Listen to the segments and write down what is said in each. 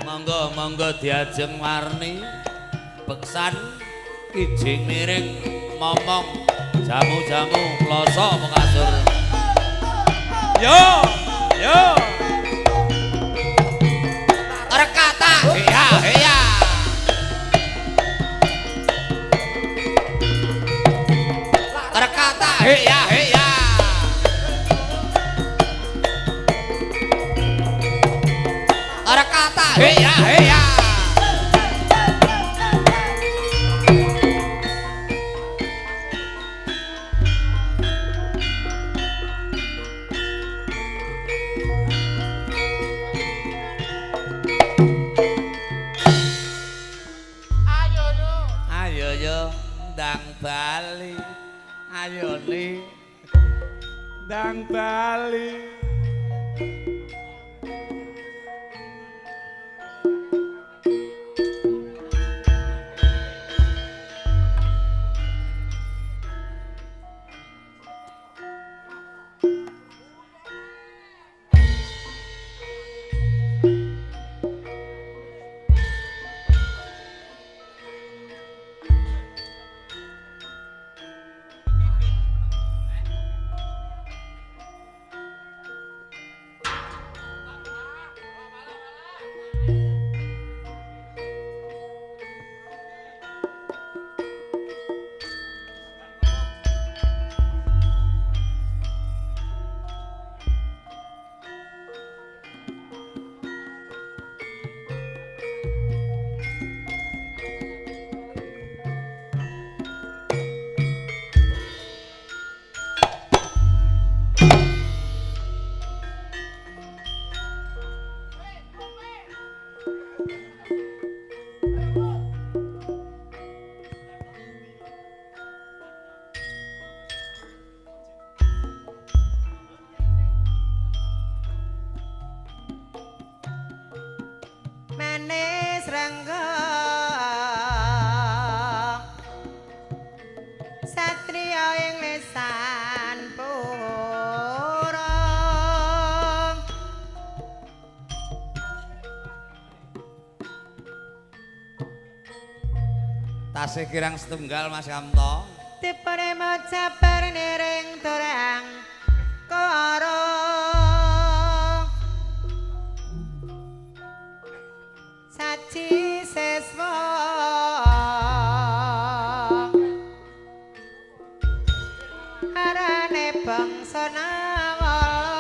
Monggo monggo diajeng warni beksan kijing miring momong jamu-jamu kloso pekasur. Yo yo rekata heya heya. Rekata heya heya. Rekata heya heya. Ayo yo. Ayo yo ndang bali. Ayo li ndang bali. Manis rengga satriya ing lesan pura Tasih kirang setunggal Mas Kamto. Dipune maca niring turang kara saci seswa arane bangsa Nawala.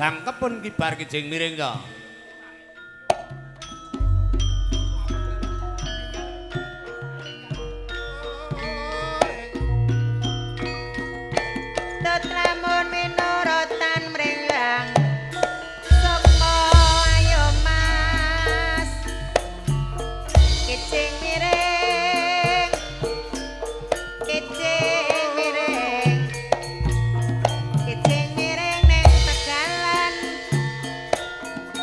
Jangkepun kibar kijing miring to. Tut lamun minurutan mringgang sukma ayo Mas kijing miring kijing miring kijing miring ning tegalan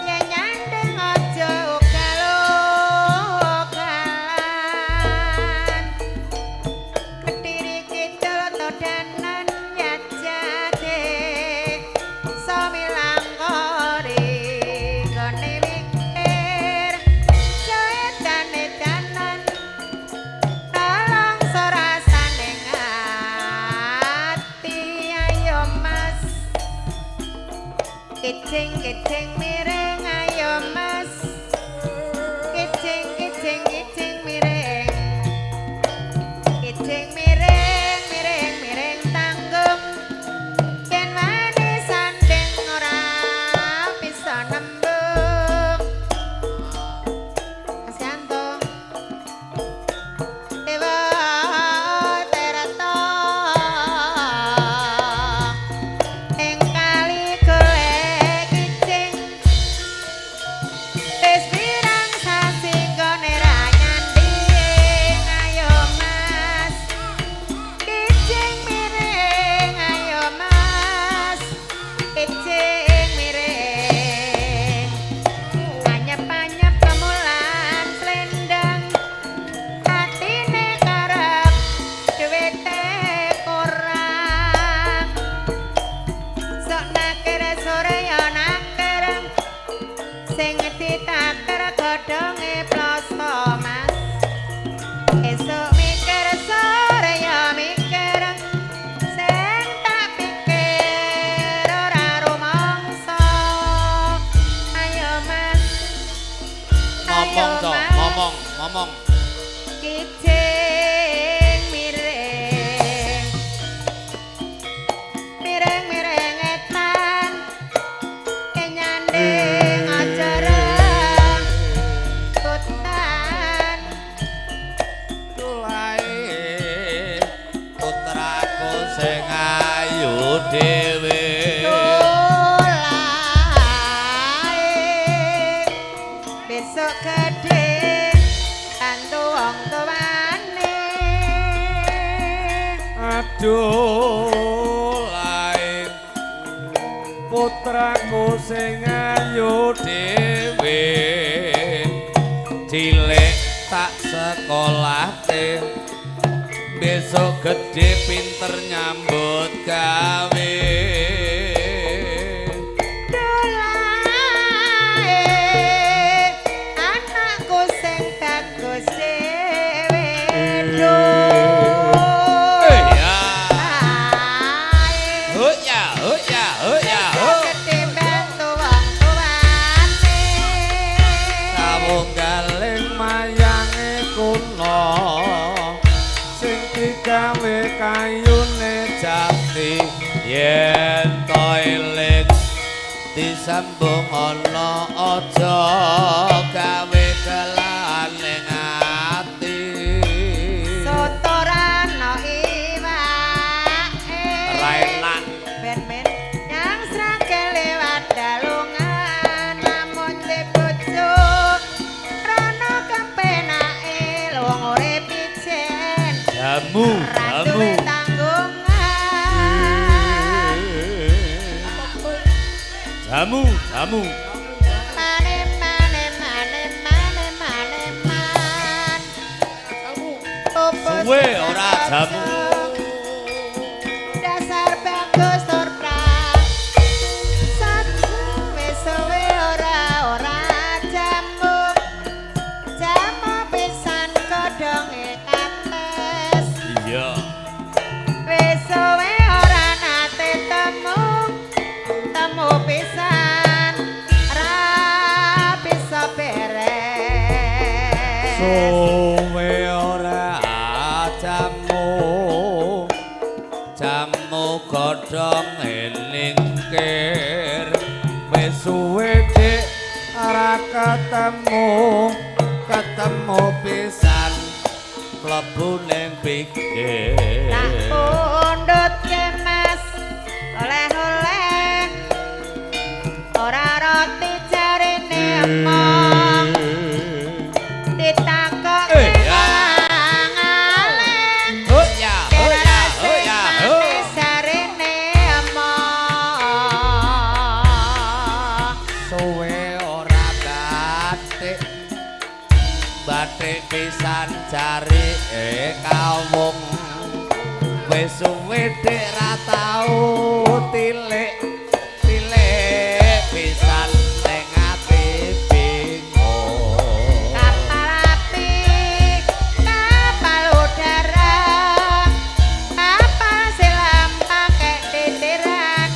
yen nyandeng aja ugal-ugalan Kediri kidul todanan yajate samilangkori nggone mikir jaetane danan tolong rasane ati ayo Mas kijing kijing miring ayo Mas kijing kijing kijing miring kijing miring miring miring tanggung yen wani sanding ora bisa nembung. Mas Yanto Dewa Ngomong to, ngomong, ngomong. Kijing miring. Miring-miring etan. Nyanding aja rebutan. Dulae putraku sing ayu dhewe. Besok gede bantu wong tuane. Aduh lae putraku sing ayu dhewe. Cilik tak sekolahke, besok gede pinter nyambut gawe. Kayune jati yen to eling disambung ana aja gawe kelane ati. Sotorano iwake ora enak ben men yang srake lewat dalungan lamun bojo rono kepenake wong urip ijen jamu jamu tanggungan jamu jamu mane mane mane mane mane man suwe ora jamu dasar bagus tur prang suwe suwe ora ora jamu jamu pisan godhonge kates. Iya wis suwe ora nate temu temu pisan ra bisa beres. Suwe ora jamu jamu godhong elingkir wis suwe dik ora ketemu ketemu pisan mlebu ning pikir. Tak pundhutke Mas oleh-oleh ora roti jarene emong ditakokke alang-alang. Oh ya, oh ya, oh ya, oh jarene emong. Suwe ora batik batik pisan jare kawung wis suwe dik ra tau tilik tilik pisan ning ati bingung. Kapal api kapal udara kapal selam pakai titiran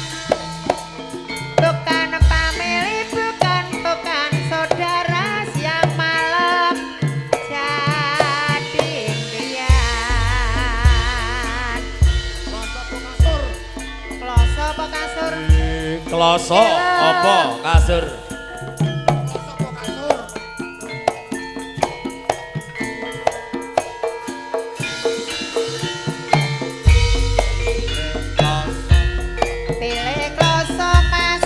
bukan pamili bukan bukan saudara siang malam jadi impian. Kloso apa kasur? Kloso apa kasur? Pilih kloso Mas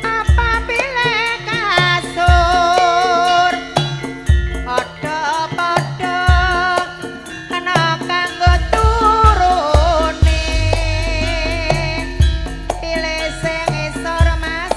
apa pilih kasur? Padha-padha kena kanggo turune. Pilih sing isor Mas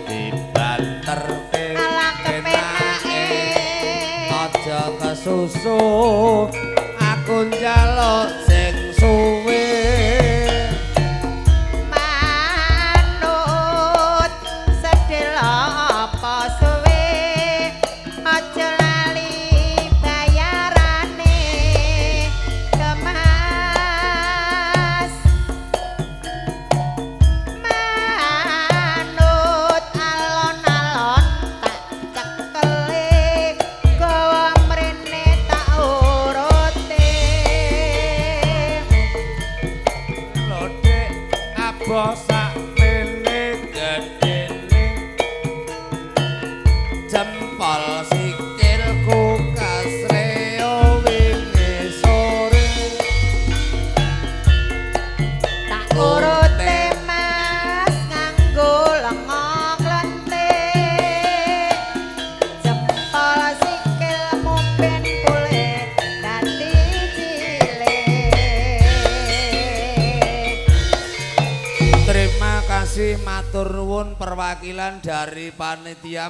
Dibanterke Ala kepenake. Aja kesusu aku njaluk sing suwe. Manut sedelo apa suwe, aja lali bayarane kemas. Manut alon-alon tak cekele, gawa mrene tak urute. Lho Dik, aboh sakmene gedene. Jempol sikilku kasreo wingi sore. Tak urute Mas nganggo lenga klentik. Jempol sikilmu ben pulih dadi cilik. Terima kasih matur nuwun perwakilan dari panitia.